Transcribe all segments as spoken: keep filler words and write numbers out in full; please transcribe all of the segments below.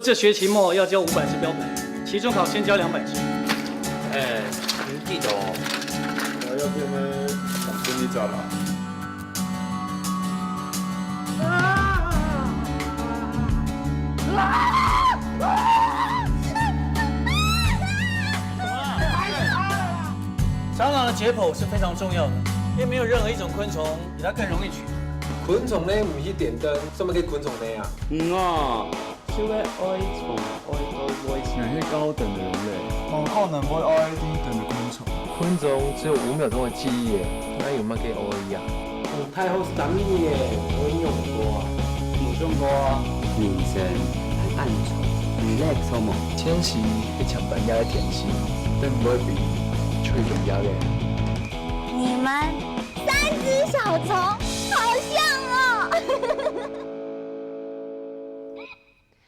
这学期末要交五百支标本，期中考先交两百支。哎，你记得哦。我要变成长生一家了。蟑螂的解剖是非常重要的，因为没有任何一种昆虫比它更容易取得。昆虫呢，毋去点灯，什么个昆虫呢啊？嗯啊。 就會愛蟲，愛到尾。那些高等的人類。無可能會愛低等的昆蟲。昆蟲只有五秒鐘的記憶耶，哪有麼个愛呀？有太好三年耶，我有用過啊。有用過啊。人生很安全，relax好無？千時會搶別人个甜心，但毋會比吹重要个。你們三隻小蟲好像哦。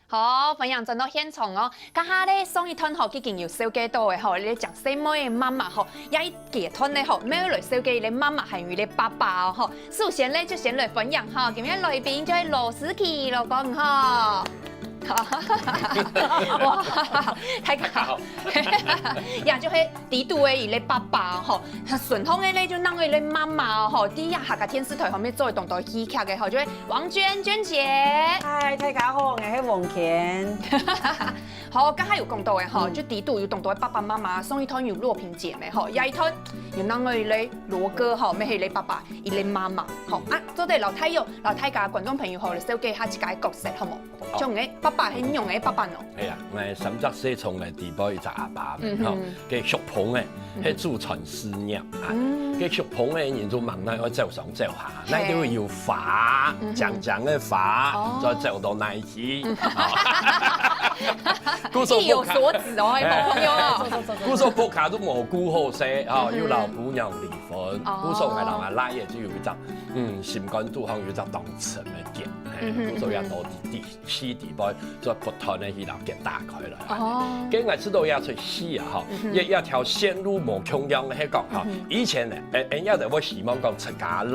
好，歡迎轉到現場哦。這下呢，上一段吼，已經有紹介到个吼，這隻細妹个媽媽吼，這一階段呢吼，愛來紹介這媽媽還有這爸爸哦吼。首先呢，就先來歡迎吼，今日來賓就係羅思琪老公吼。哇，大家好。也就係 底肚个佢个爸爸吼，順風个呢就另外佢个媽媽吼，在這客家電視台方面做當多戲劇个吼，就係王娟娟姐。嗨，大家好，我係王娟。好，剛才有講到个吼，嗯。就底肚有當多个爸爸媽媽，上一段有若萍姐妹吼，這一段有另外佢个羅哥吼，乜係佢个爸爸，佢个媽媽吼。啊，做得摎大家，摎大家觀眾朋友吼，紹介下自家个角色好無？ 像个爸爸係仰个爸爸呢？哎呀，𠊎三隻細蟲个底背一隻阿爸，嗯哼。吼，該畜蜂个，嗯。該祖傳事業啊。嗯。該畜蜂个人就吂哪愛走上走下，嘿。哪都有花，嗯哼。靚靚个花，哦。再走到哪去。嗯。故所意有所指哦，哎，好朋友哦。哎，故所屋下都無顧好勢，哦，嗯哼。又摎餔娘離婚，哦。故所𠊎摎𠊎倈仔就有一隻，嗯，心肝肚項有一隻當深个結，哎，嗯哼，故所也到底，嗯哼。 去底背，做不斷个去摎結打開來。哦。該𠊎知道這齣戲啊，吼，嗯哼。這，這條線路無共樣个，係講吼，嗯哼。以前呢，誒，誒，也就會希望講自家倈仔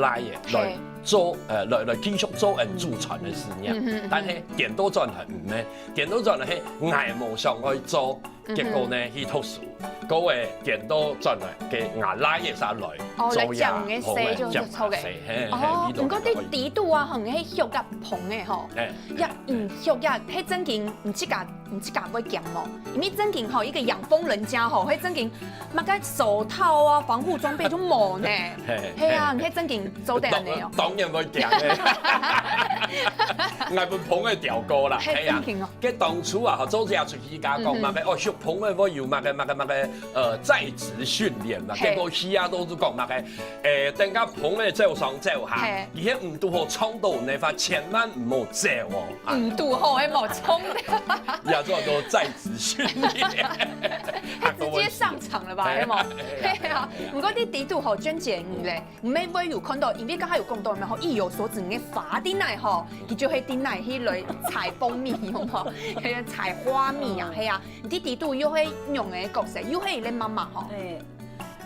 來嘿。做，呃，來，來繼續做𠊎祖傳个事業，嗯哼，嗯哼。但係顛倒轉來毋係，顛倒轉來係𠊎無想愛做， 嗯哼。結果呢，去讀書，各位顛倒轉來，該𠊎倈仔儕來哦，做這，來講个事就，好，來講个事，就錯个。嘿，嘿，哦，你懂，毋過你懂。在底肚啊，吼，該畜个蜂个吼，嘿，也，嘿，嗯，畜个，該正經，毋自家，毋自家會驚無？因為正經吼，一個養蜂人家吼，該正經，麼个手套啊，防護裝備都無呢。嘿，嘿啊，嘿。該正經做得恁呢哦。當，當然會驚个。𠊎分蜂仔叮過啦，嘿，嘿啊。正經哦。該當初啊，吼，做這齣 戲講麼个，嗯哼。哦，畜蜂个會有麼个麼个麼个，呃，在職訓練嘛，嘿。結果戲啊都係講麼个，誒，等下蜂仔走上走下，嘿。你係毋堵好撞到呢，千萬毋好走哦。啊。毋堵好，還無撞。也做到在職訓練。他直接上場了吧，嘿。係無？嘿啊，嘿啊。毋過你底肚吼，娟姐你咧， 毋係會有看到，因為剛才有講到，有無吼，意有所指，你个花在哪吼，佢就會在哪去來採蜂蜜，有無？採花蜜啊，嗯。係啊，你在底肚又係仰个角色，又係佢个媽媽吼。對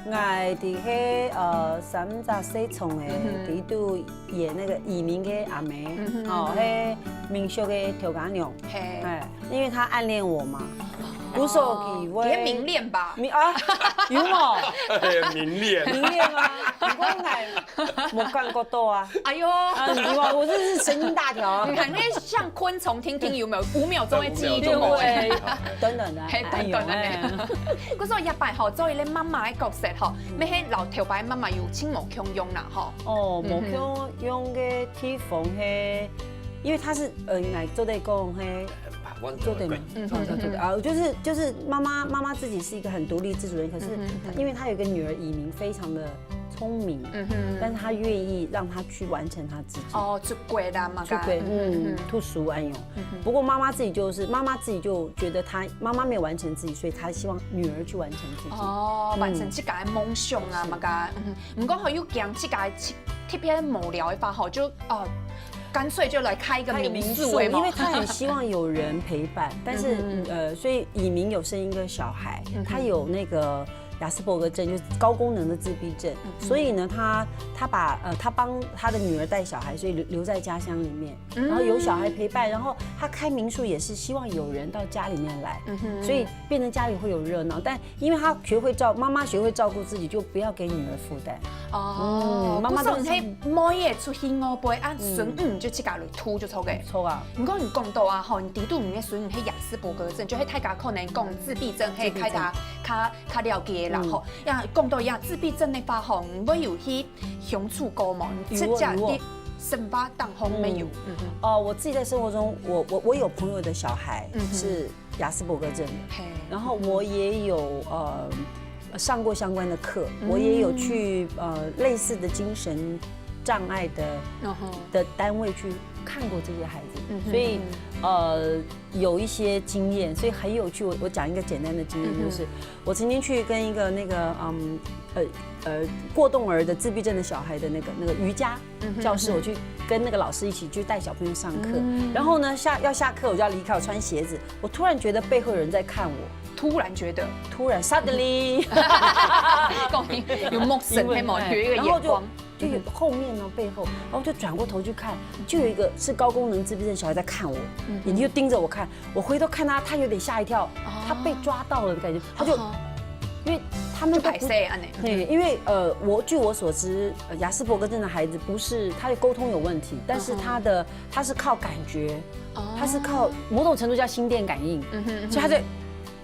，𠊎在該，呃，三隻細蟲个，嗯哼。底肚演那個移民个阿妹，嗯哼，哦，嗯哼。該民宿个頭家娘，嘿。哎，因為她暗戀我嘛， 故所佢會，哦，也明戀吧？明，啊，有無？明戀。明戀啊，毋過𠊎無感覺到啊。哎喲。啊，有啊，我這是神經大條啊。你看，那像昆蟲，聽聽有沒有五秒鐘的記憶就沒了。五秒鐘的記憶。對，短短的，嘿，短短的。哎喲，哎。可是這擺吼，做一個媽媽的角色吼，嗯。乜係摎頭擺媽媽有盡無共樣啦吼。哦，嗯哼。無共樣的地方係，因為她是，呃，應該做得講係， 做得嗎？嗯，做得，做得。嗯，嗯，嗯。啊，就是，就是媽媽，媽媽自己是一個很獨立自主的人，可是嗯哼，嗯哼。因為她有一個女兒以明，非常的聰明，嗯哼。但是她願意讓她去完成她自己。哦，出國啦嘛，出國，嗯，嗯，嗯。讀書，哎喲。嗯哼。不過媽媽自己就是，媽媽自己就覺得她，媽媽沒有完成自己，所以她希望女兒去完成自己。哦，嗯。完成自家的夢想啊，是。嘛个，嗯哼。毋過吼，又驚自家特別無聊的話吼，就，哦， 乾脆就來開一個民宿，開一個民宿，有沒有？因為她很希望有人陪伴，但是，嗯哼。呃，所以以明有生一個小孩，嗯哼。她有那個雅斯伯格症，就是高功能的自闭症，所以呢，他他把呃他帮他的女儿带小孩，所以留留在家乡里面，然后有小孩陪伴，然后他开民宿也是希望有人到家里面来，所以变成家里会有热闹。但因为他学会照妈妈学会照顾自己，就不要给女儿负担。哦，嗯妈妈都是故所係妹仔出去外背啊，孫女就自家來渡就著个。错啊，毋過你講到啊，吼，你知道你个孫女係雅斯伯格症，就係大家可能講自闭症，係大家較較了解啦，吼。呀，講到呀，自闭症的話，吼，你會有去相處過無？你自家有啊有啊的生活當中沒有？嗯哦，我自己在生活中，我我我有朋友的小孩嗯哼是雅斯伯格症的，嘿，然后我也有呃上过相关的课，我也有去呃类似的精神障碍的嗯哼，的单位去看过这些孩子，嗯哼所以呃有一些经验，所以很有趣。我我讲一个简单的经验，嗯哼就是我曾经去跟一个那个嗯呃呃过动儿的自闭症的小孩的那个那个瑜伽嗯哼教室，我去跟那个老师一起去带小朋友上课，然后呢下要下课我就要离开，我穿鞋子，我突然觉得背后有人在看我，突然覺得，突然 suddenly。講有目神，係無？哎有一個然后就眼光。就有后面呢背后，然后就转过头去看，就有一个是高功能自闭症小孩在看我，眼睛就盯着我看，我回头看他，他有点吓一跳，他被抓到了的感觉，他就哦因为他们都不就歹勢恁呢。对，因为呃，我据我所知，呃，雅斯伯格症的孩子不是他的沟通有问题，但是他的、他是靠感觉，哦他是靠某种程度叫心电感应，嗯哼，所以他就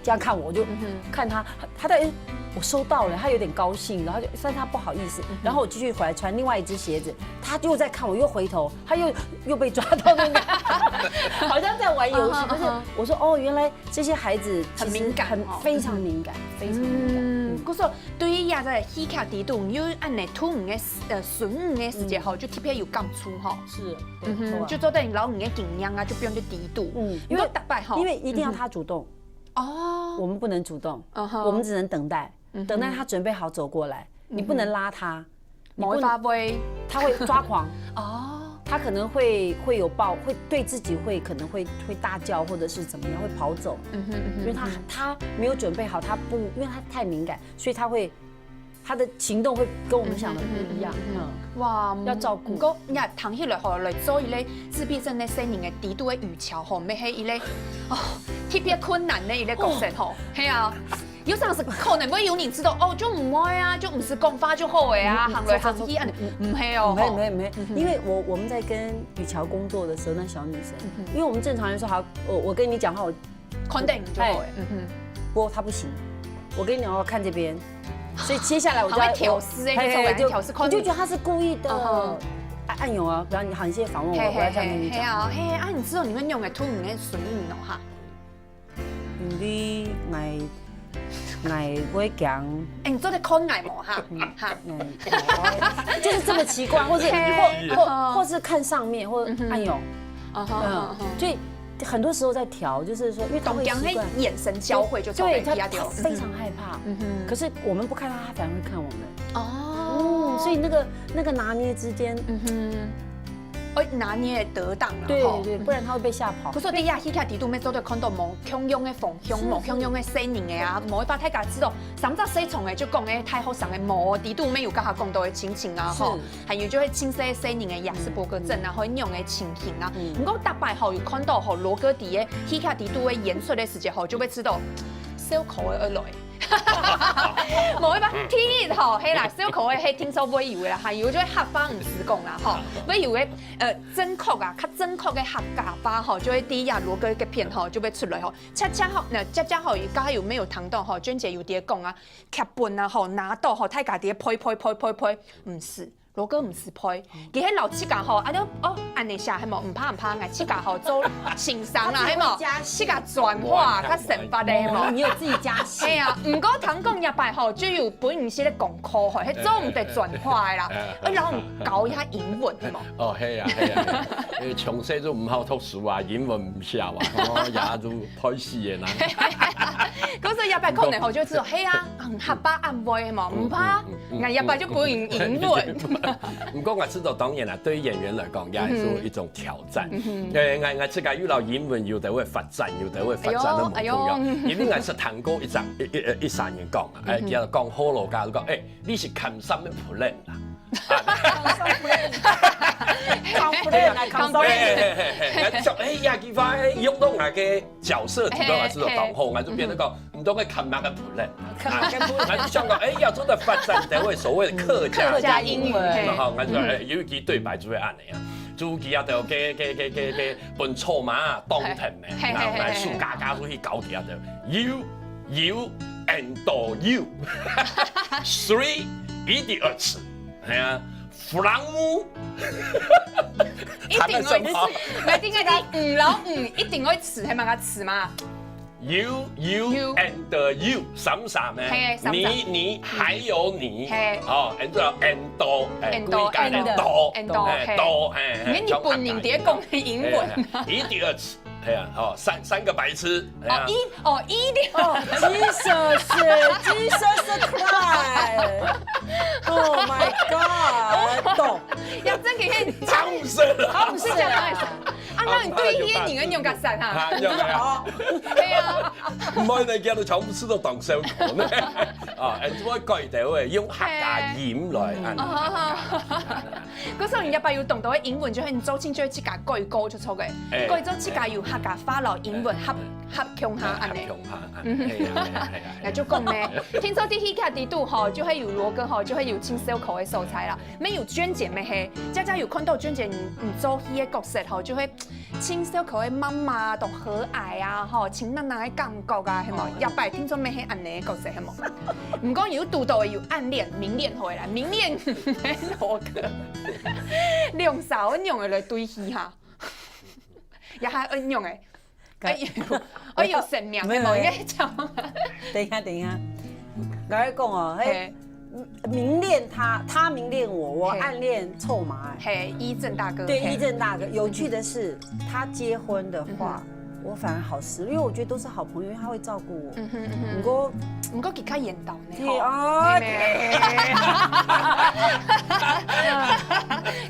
这样看我，我就嗯哼看他，他在，诶我收到了，他有点高兴，然后就，但是他不好意思，然后我继续回来穿另外一只鞋子，他又在看我，又回头，他又又被抓到那个，好像在玩游戏，嗯哼可是嗯哼我说哦，原来这些孩子其实很敏感哦非常敏感，非常敏感。嗯，故所對於這個戲劇裡肚，有恁呢渡你个呃孫女个時節吼，就特別有感觸吼。是，嗯哼，对，就做得你老你个經驗啊，就放在裡肚。嗯，因為逐擺吼，因为一定要他主动，哦，我们不能主动，嗯哼我们只能等待，等待他准备好走过来，你不能拉他，你不能，無法會他会抓狂，哦，他可能会会有暴，会对自己会可能会会大叫，或者是怎么样，会跑走，嗯哼嗯哼，因为他他没有准备好，他不，因为他太敏感，所以他会他的行动会跟我们想的不一样，嗯。哇，要照顧毋過，你聽起來吼，來做一個自閉症个細人个裡肚个雨喬吼，乜係一個哦特別困難个一個角色吼，係啊。有常時可能會有人知道，哦，就毋會啊，就毋使講話就好个啊，行來行去啊，毋係哦，毋係毋係毋係，因为我我们在跟雨乔工作的时候，那小女生，因为我们正常来说，好，我我跟你讲话，我肯定就好个，嗯哼。不，她不行。我跟你讲，我看这边，所以接下来我就要好会挑事欸嘿嘿就从来就挑事看你就觉得她是故意的。嗯哼啊，按钮啊，不要你好，你现在访问我，嘿我要这样跟你讲。嘿嘿啊，嘿啊，你知道你个用个兔你个孙女喏哈？你爱爱会讲，哎，你做得看我无哈？哈，嗯，就是这么奇怪，或是嘿或或或是看上面，或按钮，哦吼哦吼嗯，所以很多时候在调，就是说，因为他同样个会习惯。眼神交汇就做对他，得一样对。他非常害怕。嗯哼，可是我们不看他，他反而会看我们。哦嗯，，所以那个那个拿捏之间，嗯哼，哦，拿捏得当啦，对吼。对，不然他会被吓跑可。是你呀，戏剧里肚乜做得看到無共樣个方向，是無共樣个細人个啊，無一般大家知道，三隻細蟲个就講个大學生个無，里肚乜有剛才講到个情形啊，吼是，還有就係青細个細人个雅斯伯格症啊，或樣个情形啊。嗯毋過逐擺吼有看到吼，羅哥在个戲劇里肚个演出个時節吼，就會知道，笑口个愛來。無一般，第一吼，係啦，笑口个係聽說會有个啦，還有就係客話毋使講啦，吼，會有个，呃，正確啊，較正確个客家話吼，就會第一啊，羅哥个片吼，就會出來吼。恰恰吼，那恰恰吼，剛才有沒有談到吼，娟姐有在講啊，劇本啊吼，拿到吼，大家在該拍拍拍拍拍，毋係。羅哥毋係拍，佢係摎自家吼，啊就哦，恁呢寫係無？毋怕毋怕，𠊎自家吼做先生啦，係無？自家轉化，較生活个係無？你有自己加戲係啊，毋過聽講這擺吼，就有分人寫个功課吼，係做毋得轉化个啦，愛摎人教一下英文係無？哦，係啊，係啊，係啊，因為從細就毋好讀書啊，英文毋曉啊，哦，也就開始个啦。可是這擺可能吼就知道，係啊，嗯，下巴暗位係無？毋怕，嗯𠊎這擺就分人英文。毋過𠊎知道，當然啦，對於演員來講，也係一種挑戰。呃，𠊎𠊎自家又摎英文有兜會發展，有兜會發展到無共樣。哎喲，哎喲。因為𠊎識聽過一隻一一一儕人講啊，誒，佢講學老家就講，誒，你係看啥物plan啦？ Confident啊，confident。嘿嘿嘿嘿，𠊎想，哎呀，佢話用到𠊎个角色，知道𠊎知道當好，𠊎就變得講，毋通个看那个plan。看那个plan。𠊎就想講，哎呀，做得發展這位所謂的客家客家英文。然後𠊎就哎，有一句對白就會恁樣啊，就佢啊，就给给给给给分臭麻當疼的，然後來樹嘎嘎出去搞佢啊，就 you you and you three idiots，哎呀，弗朗姆。一定愛詞，來聽看你，嗯，然後嗯，一定愛詞，係麼个詞嘛？ You, you, you and you，三三呢？嘿，三三。你，你還有你，嘿。哦，and and，and，and，and，and，嘿。你日本人在講的英文啊。Idiots，哎呀，哦，三三個白痴，哎呀。哦，一，哦，一的。哦，Jesus，Jesus Christ，Oh my God，懂。要真个很唱死了。不是讲那啊，那你对一个女人用个伞哈？啊，有没有？对啊。毋好呢，佢都全部試到當辛苦呢。啊，哎，做改條誒，用客家音來啊。可是人家把有懂得英文，就很周青，就會自家改歌就錯个，改做自家有客家話咯，英文合合共下安呢。合共下安，係啊係啊係啊。那就講呢，聽說第一卡底肚吼，就會有羅哥吼，就會有青少口的素材啦。 沒有娟姐妹嘿，佳佳有看到娟姐你你做戲个角色吼，就會親小可愛媽媽都和藹啊吼，親囡囡个感覺啊，係無？一擺聽說妹嘿恁呢个角色係無？毋過有堵到有暗戀、明戀回來，明戀羅哥，兩儕恁樣个來對戲哈，也還恁樣个，哎呦，哎呦，神妙，係無？應該講，等一下，等一下，我來講哦，嘿。 明戀他，他明戀我，我暗戀臭麻。嘿，一正大哥，對，一正大哥。有趣的是，他結婚的話，我反而好失落，因為我覺得都是好朋友，因為他會照顧我。嗯哼嗯哼。不過，不過佢較緣投呢，對啊，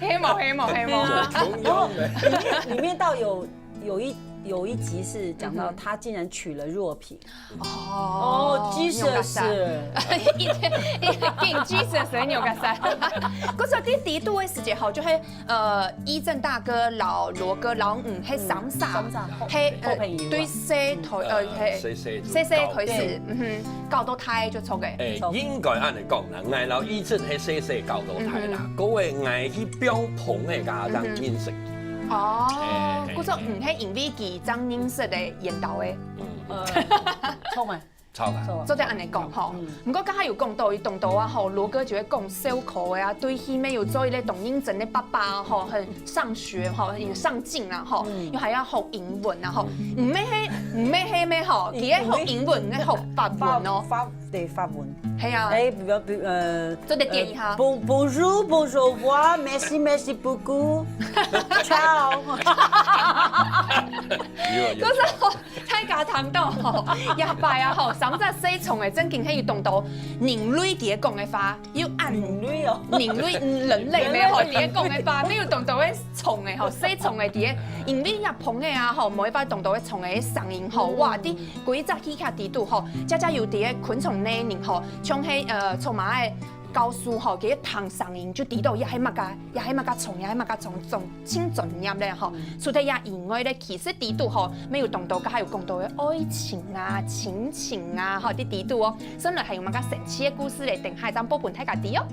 黑毛黑毛黑毛，同樣的。裡面倒有有一有一集是講到他竟然娶了若萍。 哦，Jesus，一一定 Jesus 所以你有个三。可是第第一度的時節吼，就係呃，一正大哥、老羅哥、老五，係三儕，三儕係好朋友啊對細頭呃，係細細細細開始，嗯哼，搞到大就出个。誒，應該恁樣講啦，𠊎摎一正係細細搞到大啦，各位𠊎去標棚个家長認識。哦哎，故所毋係因為佢正認識个緣投个。呃，錯嘛，錯啦。錯。做得恁樣講吼，毋過剛才有講到，佢當多啊吼，羅哥就會講笑科个啊，對戲面有做一個當認真个爸爸啊吼，很上學吼，很上進啦吼，又還要學英文啊吼，毋係係毋係係咩吼，佢係學英文，毋係學法文哦，法對法文。係啊，哎，比如比如呃，做得點一下。 Bonjour，bonjour，au revoir，merci，merci beaucoup，ciao。有有可是吼，大家聽到吼，一擺啊吼，三隻細蟲个正經係有當多人類在講个話，又恁人類哦，人類人類咩吼，在講个話，沒有當多个蟲个吼，細蟲个在，因為日本个啊吼，無一擺當多个蟲个聲音吼，哇，在規隻戲劇底肚吼，家家有在昆蟲內面吼，像係呃，蟲仔个教授吼，佢聽聲音就知道，也係麼个，也係麼个蟲，也係麼个蟲，種 盡專業咧吼。除忒這以外咧，其實底肚吼，乜有當多，剛才有講到个愛情啊、親情啊，吼，在底肚哦。順來還有麼个神奇个故事咧，等下正報分大家知哦。